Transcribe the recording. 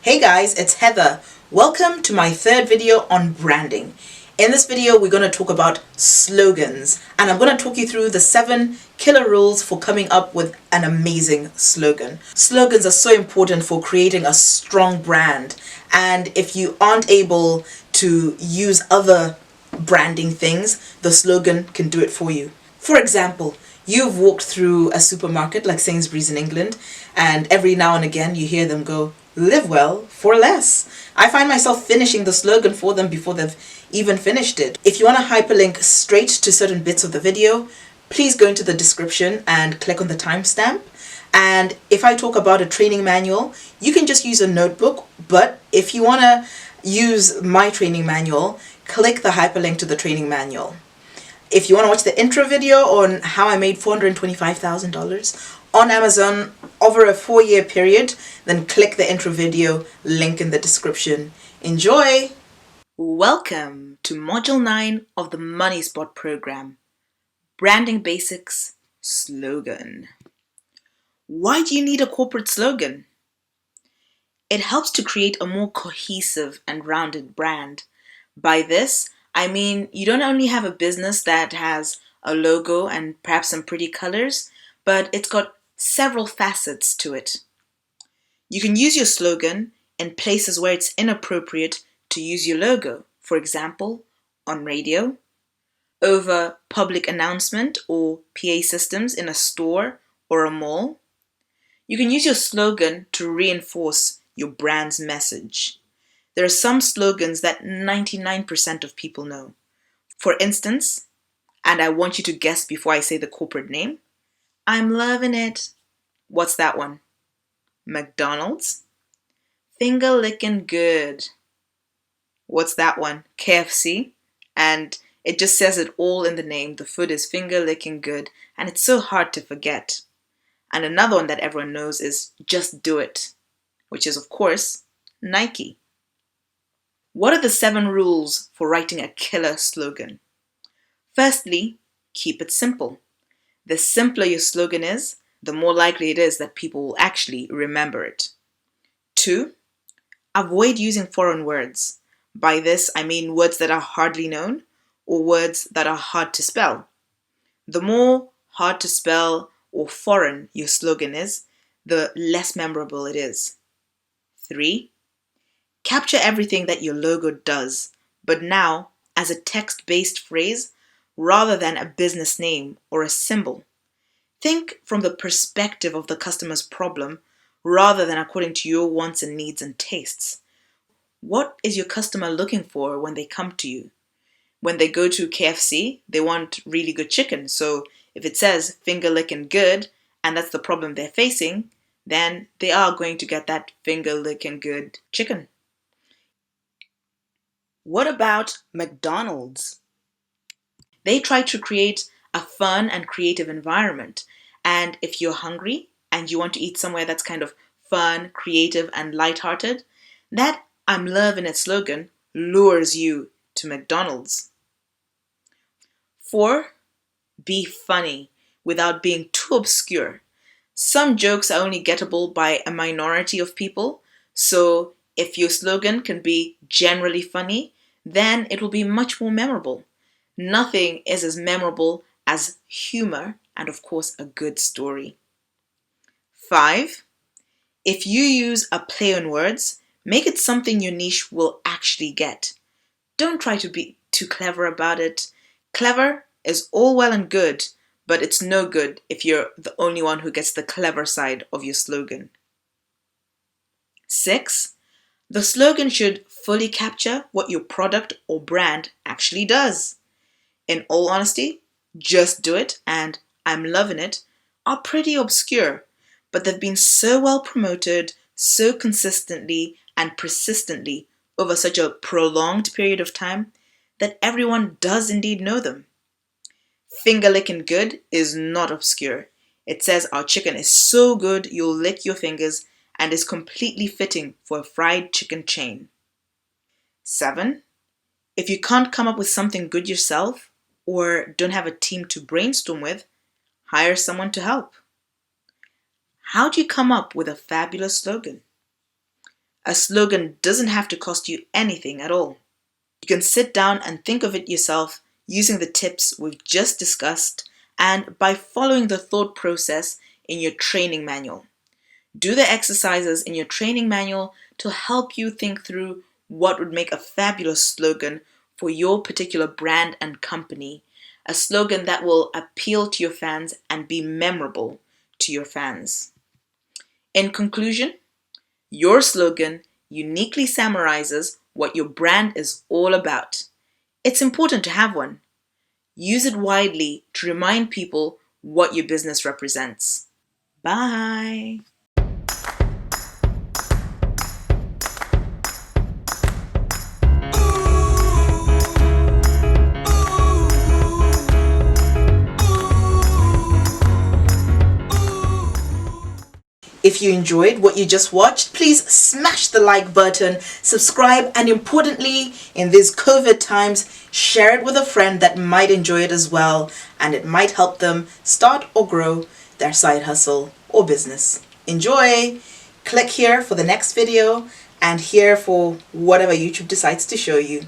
Hey guys, it's Heather. Welcome to my third video on branding. In this video, we're going to talk about slogans, and I'm going to talk you through the 7 killer rules for coming up with an amazing slogan. Slogans are so important for creating a strong brand, and if you aren't able to use other branding things, the slogan can do it for you. For example, you've walked through a supermarket like Sainsbury's in England, and every now and again you hear them go, "Live well for less." I find myself finishing the slogan for them before they've even finished it. If you want to hyperlink straight to certain bits of the video, please go into the description and click on the timestamp. And if I talk about a training manual, you can just use a notebook, but if you want to use my training manual, click the hyperlink to the training manual. If you want to watch the intro video on how I made $425,000 on Amazon over a 4-year period, then click the intro video, link in the description. Enjoy! Welcome to Module 9 of the Money Spot program. Branding Basics Slogan. Why do you need a corporate slogan? It helps to create a more cohesive and rounded brand. By this, I mean you don't only have a business that has a logo and perhaps some pretty colors, but it's got several facets to it. You can use your slogan in places where it's inappropriate to use your logo. For example, on radio, over public announcement or PA systems in a store or a mall. You can use your slogan to reinforce your brand's message. There are some slogans that 99% of people know. For instance, and I want you to guess before I say the corporate name, I'm loving it. What's that one? McDonald's? Finger licking good. What's that one? KFC? And it just says it all in the name. The food is finger licking good, and it's so hard to forget. And another one that everyone knows is Just Do It, which is, of course, Nike. What are the 7 rules for writing a killer slogan? Firstly, keep it simple. The simpler your slogan is, the more likely it is that people will actually remember it. 2, avoid using foreign words. By this, I mean words that are hardly known or words that are hard to spell. The more hard to spell or foreign your slogan is, the less memorable it is. 3, capture everything that your logo does, but now as a text-based phrase rather than a business name or a symbol. Think from the perspective of the customer's problem rather than according to your wants and needs and tastes. What is your customer looking for when they come to you? When they go to KFC, they want really good chicken. So if it says finger licking good and that's the problem they're facing, then they are going to get that finger licking good chicken. What about McDonald's? They try to create a fun and creative environment. And if you're hungry and you want to eat somewhere that's kind of fun, creative, and lighthearted, that I'm loving it slogan lures you to McDonald's. 4, be funny without being too obscure. Some jokes are only gettable by a minority of people, so if your slogan can be generally funny, then it will be much more memorable. Nothing is as memorable as humor and, of course, a good story. 5, if you use a play on words, make it something your niche will actually get. Don't try to be too clever about it. Clever is all well and good, but it's no good if you're the only one who gets the clever side of your slogan. 6, the slogan should fully capture what your product or brand actually does. In all honesty, Just Do It and I'm Loving It are pretty obscure, but they've been so well promoted, so consistently and persistently over such a prolonged period of time that everyone does indeed know them. Finger licking good is not obscure. It says our chicken is so good you'll lick your fingers and is completely fitting for a fried chicken chain. 7, if you can't come up with something good yourself or don't have a team to brainstorm with, hire someone to help. How do you come up with a fabulous slogan? A slogan doesn't have to cost you anything at all. You can sit down and think of it yourself using the tips we've just discussed and by following the thought process in your training manual. Do the exercises in your training manual to help you think through what would make a fabulous slogan for your particular brand and company, a slogan that will appeal to your fans and be memorable to your fans. In conclusion, your slogan uniquely summarizes what your brand is all about. It's important to have one. Use it widely to remind people what your business represents. Bye. If you enjoyed what you just watched, please smash the like button, subscribe, and importantly, in these COVID times, share it with a friend that might enjoy it as well, and it might help them start or grow their side hustle or business. Enjoy! Click here for the next video and here for whatever YouTube decides to show you.